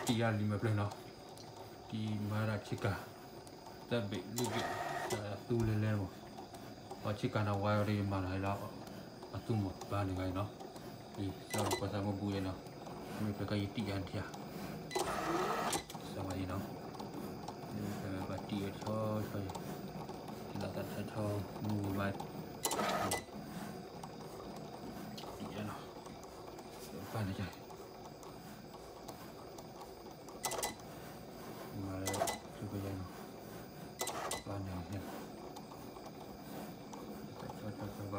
တံၢ်ယါလံာ်မဲာ်ဖျၢၣ်နီၤ, တံၢ်မၤဒၣ်ဆ့ကၤ သၢဘ့ၣ်လွံၢ်ဘ့ၣ် သူလဲၤလဲၤမး, ပှၤဆ့ကၤနၤဝါဒီး ယမၤလီၤလၢ အသူမး ဘၣ်န့ၣ်ဂၤအံၤနီၤ, အံၤ စၢ်ပှၤသးမုၢ်ဘူယဲနီၤ, မ့ၢ်ဖဲကယတံၢ်ယါနထံၣ်ဧါ, စၢ်ဝဲန့ၣ်နီၤ, မ့ၢ်ဖဲဘၣ်တံၢ်ဝဲဆီဆီအံၤ, တံၢ်လီၤသးဆီဆီ မုၢ်ဝံၤဘၣ် တံၢ်ယါနီၤ, ဘၣ်န့ၣ် မၤလၢ သုကယဲၢ်နီၤ, ဘၣ်န့ၣ် ဘၣ်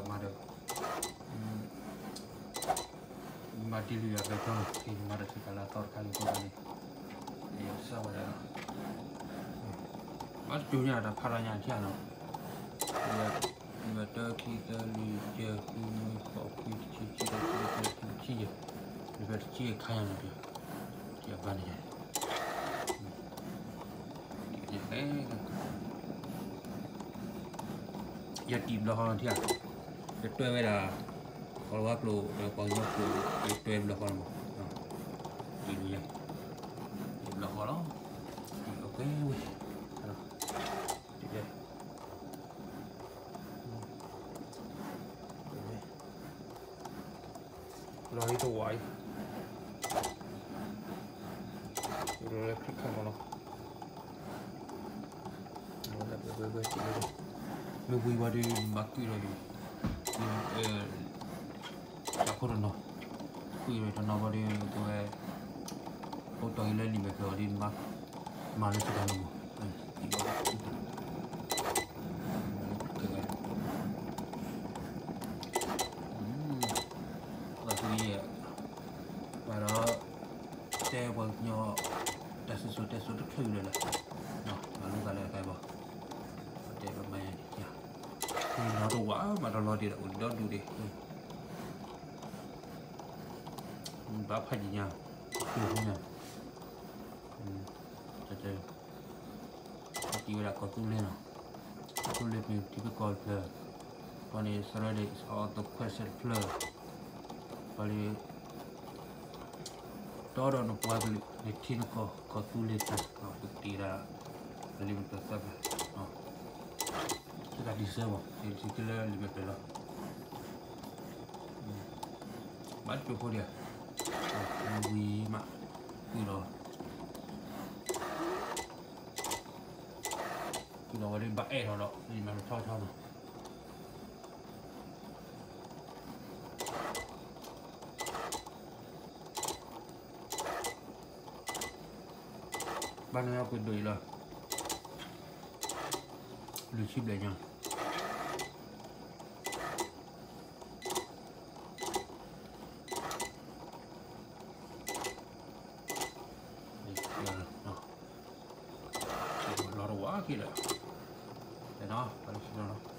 မၤဒီး မၤတံၢ်လွံၢ်ယၤဘဲထီၣ်နီၤ, က့ၤမၤဒီးစ့ကၤလၢအသီတခါလံအဃိသတးန့ၣ်, ယစၢ်ဝဲဒၣ်နီၤ, ဘၣ်တတိၤညါတၢ်ဖးလီၤညါထံၣ်နီၤ, မ့ၢ်တၢ်ခံသၢလွံၢ်ယဲၢ်ဃုနွံဃိးခွံတဆံခံသၢဆံသၢဆံယဲၢ်, မ့ၢ်ဖဲတဆံယဲၢ်ခါညါန့ၣ်, ဘၣ်န့ၣ် ယတံၢ်ဘျီဃီလီၤထံၣ်ဧါ, ယတွဲဝဲဒၣ် ကီၢ်လၤဝါကျိာ်ဒီးပှၤကညီကျိာ် ယတွဲဘျီဃီလီၤမး, တံၢ်ဘျီဃီလီၤ, အကဲဝဲ လီၤလံတဝာ်အံၤ, လီၤလၢခရံာ်ခါမးနီၤ, မ့ၢ်ဝံၤဝဲဒီး မၤကွံာ်လီၤဒီး တၢ်ခိၣ်တနီၤ, ကွံာ်ဝဲတနီၤဘၣ်ဒီး ကဝဲ အိၣ်တီၢ်အံၤလၢလံာ်မဲာ်ဖျၢၣ်အီၤဒီး မၤလၢစတၢ်လီၤမး, ပှၤသူယဲၢ် ပှၤဒီး တဲပှၤကညီ တၢ်စံၣ်စိၤတဲစိၤတချုးလၢာ်လၢာ်, မၤလိသးလၢအသးဘၣ်, ပတဲပမၤယၤန့ၣ်, နီတဝာ်မးတလီၤဒံးဒီး အိၣ်ဒီဒူၣ်ဒံး, ဘၣ်ဖးယံၤညါ, ညါ, တၢ်တၢ် တံၢ်ဝဲဒၣ်ကီၢ်သူလ့ၤနီၤ, ကီၢ်သူလ့ၤမ့ၢ်ထံဖိကီၢ်ဖိတဖျၢၣ်, ပှၤန့ၣ် စရၢဒ့း အီၤသခွဲးစဲးတဖျၢၣ်, ပှၤလၢ တီဒီးနပှၤကလုာ်န့ၣ်ထံနကီၢ် ကီၢ်သူလ့ၤတၢ်, ပကတံၢ်ဒၣ် အလံာ်မဲာ်ဖျၢၣ်သၢဖျၢၣ်, စ့ကၤဒံၣ်စၢဘၣ် စ့ကၤလၢလံာ်မဲာ်ဖျၢၣ်လီၤ, ဘၣ်တကိးဖိဒံး, ဝံၤမး, ကွံာ်လီၤ ကွံာ်လီၤဝဲဒၣ်ဘၣ်အဲၣ်ထီၣ်ဒီး လံာ်မဲာ်ဖျၢၣ်ဆီဆီနီၤ, ဘၣ်န့ၣ်ကဒိၣ်အံၤလီၤ, လွံၢ်ဆံဘျဲၣ်ညါ လီၤတဝာ်က့ၤဒီး, တဲနီၤ ပှၤလၢဆံလီၤနီၤ,